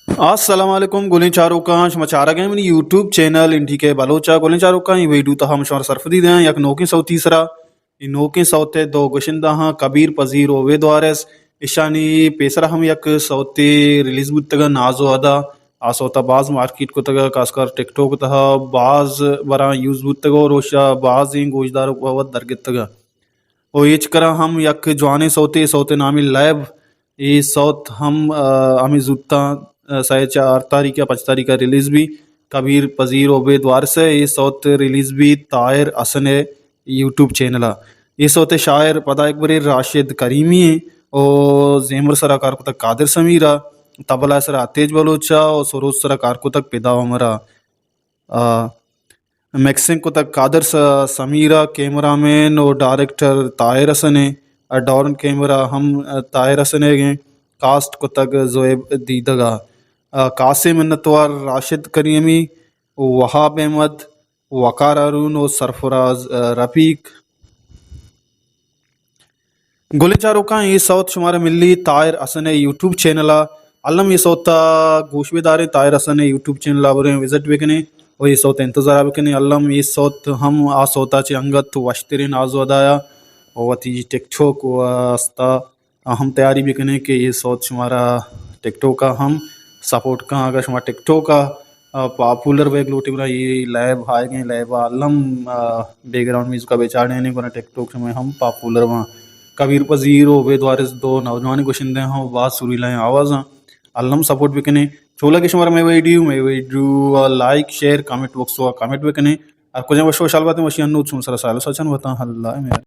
السلام علیکم گلیں چاروکاں، شما چارگ ءَ منی یوٹیوب چینل این ٹی کے بلوچ ءَ۔ گلیں چاروکاں، اے ویڈیو تہا ہم شمارا سرپدی دیاں یک نوکیں سوتے سرا۔ اے نوکیں سوت ءِ دو گشندہ ہاں، کبیر پذیر و عبید وارث۔ ایشانی پیسرا ہم یک سوتے ریلیز بوتگ، ناز و ادا۔ آ سوتا باز مارکیٹ کتگ، خاص کر ٹک ٹاک تہا باز براں یوز بوتگ اور اوشا بازیں گوشداروک وت درگتگ۔ و ایچ کرا ہم یک جوانیں سوتے، سوتے نامی لیب۔ اے سوت ہم، آ، ہمیں زوتاں، آ، سئے چار تاریخ یا پنچ تاریخ ءَ ریلیز بی۔ کبیر پذیر و عبید وارث ءِ اے سوت ریلیز بی طاہر حسن ءِ یوٹیوب چینل ءَ۔ اے سوت ءِ شاعر پدا یک برے راشد کریمی ایں و زیمر سرا کار کتگ قادر سمیر ءَ، طبلہ سرا عتیج بلوچ ءَ و سروز سرا کار کتگ فدا عمر ءَ۔ آ، مکسنگ کتگ قادر س-، سمیر ءَ، کیمرہ مین و ڈائریکٹر طاہر حسن ءَ، آ، ڈرون کیمرہ ہم، آ، طاہر حسن ءَ گیں، کاسٹ کتگ زویب دیدگ ءَ۔ آ، خاصیں منتوار راشد کریمی، وہاب احمد، وقار ہارون و سرفراز، آ، رفیق۔ گلیں چاروکاں، اے سوت شمارا ملی طاہر حسن ءِ یوٹیوب چینل ءَ۔ الم اے سوت ءَ گوش بداریں، طاہر حسن ءِ یوٹیوب چینل ءَ بریں وزٹ بکنیں و اے سوت ءِ انتظار ءَ بکنیں۔ الم اے سوت ہم آ سوت ءَ چہ انگت وشتریں ناز و ادایا و وتی ٹک ٹاک واسطہ ہم تیاری بکنیں کہ اے سوت شمارا ٹک ٹاک ءَ ہم سپورٹ کن۔ اگاں شما ٹک ٹاک ءَ آ، پاپولر بیگ لوٹی گڑا اے لیب آئیگیں لیب ءَ الم، آ، بیک گراؤنڈ میوزک ءَ بچاڑینیں گڑا ٹک ٹاک شمئے ہم پاپولر باں۔ کبیر پذیر و عبید وارث دو نوجوان گشندہ ہاں، باز سریلائیں آوازاں، الم سپورٹ بکنیں۔ چو لگے شمارا مئے ویڈیو، مئے ویڈیو ءَ لائک، شیئر، کمنٹ باکس ءَ کمنٹ بکنیں۔ ہر کجا وش وشحال باتیں، وشی انود شما سرا سال سچن باتاں، اللہ مہر۔